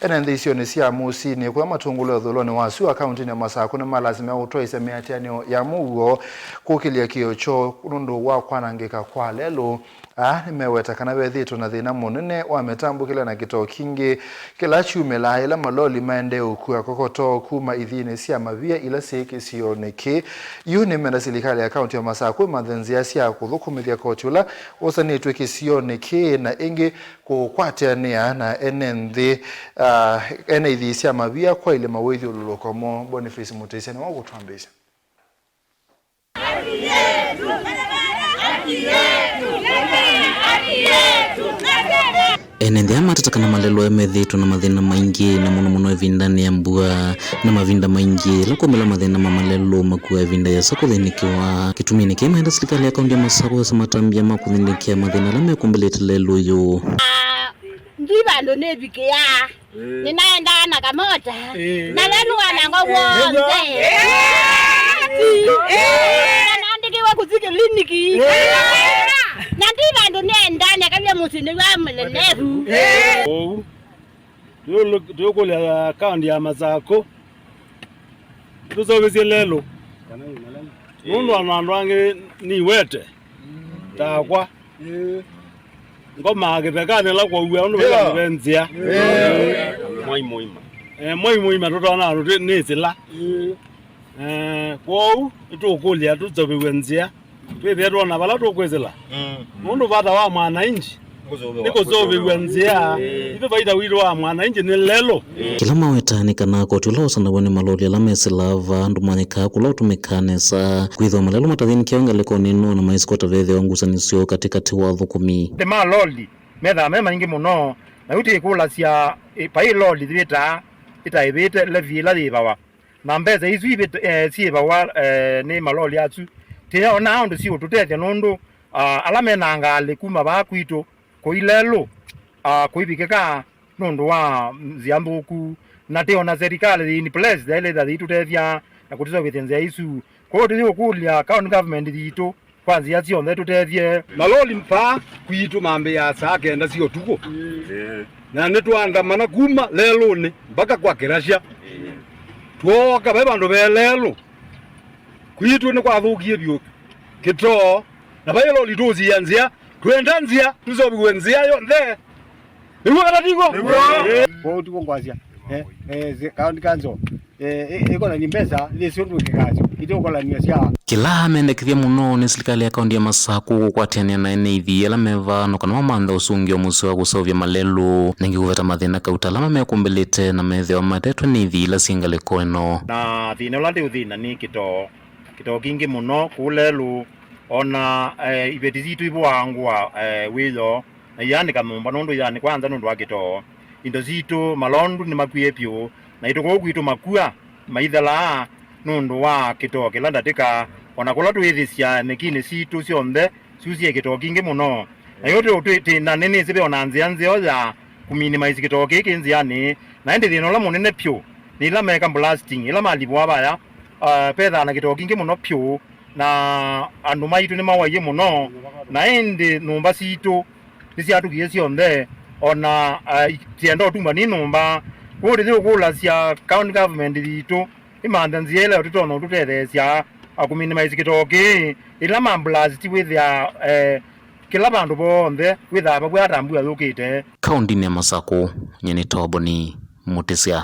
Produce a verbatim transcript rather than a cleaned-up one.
Ene nthĩ isionĩ sya mũsyĩnĩ kũla matũngũlwe ũthũlonĩ wa sua kaũntĩnĩ ya Masakũ nĩmalasimĩka kũtwaĩsya mĩatĩanĩo ya mũuo kũkĩlya kĩo kyoo nũndũ wa kwanangĩka kwa lelũ. Aa nĩmeweta kana vethĩĩtwe na thĩna mũnene wa mĩtambũkĩle na kĩtoo kingĩ kĩla kyumĩlaa yĩla maloli maendee ũkua kokoto kuma ithiinĩ sya mavia ila syĩ kĩsionĩ kĩĩ. Yu nĩmenda silikalĩ ya kaũntĩ ya Masakũ ĩmanthe nzĩa sya kũthũkũmĩthya koti ũla wosanĩtw'e kĩsionĩ kĩĩ na ĩngĩ kũkwatĩanĩa na ene nthĩ, ah, ene ithii sya mavia kwaĩlya mawĩthyũlũlũko moo. Boniface Mũtĩsya nĩwe ũkũtwambĩĩsya. Ene nthĩ aa mateta kana malelũ aya methĩĩtwe na mathĩna maingĩ, na mũno mũno ĩvindanĩ ya mbua, na mavinda maingĩ ĩla kwaumĩla mathĩna ma malelũ makua ĩvinda yĩasa kũthĩnĩkĩwa. Kĩtumi nĩ kĩĩ maenda silikalĩ ya kaũntĩ ya Masakũ yosa matambya ma kũthĩnĩkĩa mathĩna ala mekũmbĩlĩte lelũ ũyũ. Ndi vandũ nĩvikĩaa. Nĩnaendaa na kamota. Na lelũ wanangwa w'onthe. Na naandĩkĩwe kũthi kĩliniki. Na ndi vandũ nĩendaa, nekavya mũsyĩ nĩw'a mũlelevu. Ũu. Tũyũlũ-, tũyũkũlya kaũntĩ ya Masakũ. Tũseũvĩsye lelũ. Nũndũ ona andũ angĩ nĩwete. Takwa. Ngomaa kĩthekanĩ ĩla kwaua ũndũ vaiya ve nzĩa. Mwai mũima. Eh, mwai mũima tũtonya andũ twĩ nĩ sila. Eh, kwoou nĩtũkũlya tũseũvĩw'e nzĩa. Twĩthĩe twona vala tũkwĩsĩla. Nũndũ vata wa mwananchi nĩ kũseũvĩw'a nzĩa. Ithyĩ vaita witũ wa mwananchi nĩ lelũ. Kĩla maweta nĩ kana koti ũla ũsanaw'a nĩ maloli ala mesĩlaa vaa ndũmanyĩkaa kũla ũtũmĩkaa nesa. Kwĩthĩwa malelũ matathĩnĩkĩawa ngalĩkonĩ ĩno na maisĩ kwata vethĩwa ngusanĩsyo katĩkatĩ wa athũkũmi. Nthĩ ma loli methaa me maingĩ mũno, na yu twĩkũlasya, ĩ, vai loli yĩvĩtaa ĩtaĩvĩte levy ĩla yĩvawa. Na mbesa isu ivĩt-, eh, syĩvawa, eh, nĩ maloli asu, tĩonaa ũndũ siũtũtethya nũndũ, ah, ala mena ngalĩ kuma vaa kwitũ kũi lelũ, ah, kũivikĩka nũndũ wa nzĩa nthũku, na tĩona serikali yĩ in place yaĩlĩte yĩitũtethya na kũtũseũvĩthya nzĩa isu. Kwoou tũyĩũkũlya county government yitũ kwa nzĩa syonthe tũtethye. Maloli vaa kwitũ mambĩĩaa saa kenda sya ũtukũ. Na nĩtwaandamana kuma lelũnĩ mpaka kwa kĩlasya. Twooka vai vandũ ve lelũ. Kwitũ nĩkwathũkie vyũ kĩtoo. Na vai loli tũũsiĩa nzĩa. Twenda nzĩa, tũseũvĩw'e nzĩa yonthe. Nĩw'o kana tiguo? Nĩw'o. Kwoou tiguo ngwasya. Eh, eh, zi-, county council. Eh, ĩ-, ĩkonani mbesa, yĩsĩ ũndũ ĩkĩkasyo, ite ũkolanio sya. Kĩla mendekethya mũno nĩ silikalĩ ya kaũntĩ ya Masakũ kũkwatĩanĩa na ene ithii ala me vaa no kana mamanthe ũsũngĩo mũseo wa kũseũvya malelũ, na ĩngĩ kũveta mathĩna kauta ala mamekũmbĩlĩte na methĩwa matetwe nĩ ithii ila syĩ ngalĩko ĩno. Na thĩna ũla ndĩũthĩna nĩ kĩtoo, kĩtoo kingĩ mũno kũu lelũ, ona, eh, iveti sitũ ivũaa ngũa, eh, wĩoo, na ianĩka nyũmba nũndũ ianĩkwa nza nũndũ wa kĩtoo. Indo sitũ, malondu nĩmakwie vyũ, na aitũ kũu kwitũ makw'a maithelaa nũndũ wa kĩtoo kĩla ndatĩka, o na kũla twĩthĩsya nĩkinĩ sitũ syonthe syusĩe kĩtoo kingĩ mũno. Na yu twĩ, twĩ, twĩ, na nĩnĩsĩ ve o na nzĩa nzeo ya kũminimize kĩtoo kĩĩ kĩ nzĩanĩ, na ĩndĩ thĩna ũla mũnene vyũ nĩ ĩla meka blasting, ĩla malivũa vaya, ah, vethaa na kĩtoo kingĩ mũno vyũ, na andũ maitũ nĩmawaie mũno, na ĩndĩ nyũmba sitũ nĩsyatũkie syonthe, o na, ah, syenda ũtuma nĩ nyũmba. Kwoou tũyĩũkũlasya county government yitũ ĩmanthe nzĩa ĩla tũtonya ũtũtetheesya, ah, kũminimize kĩtoo kĩĩ. Ĩla ma blast wĩthĩaa, eh, kĩla vandũ vonthe wĩthaa vavw'aa ta mbua yũkĩte. Kaũntĩnĩ ya Masakũ, nyie nĩ Toboni Mũtĩsya.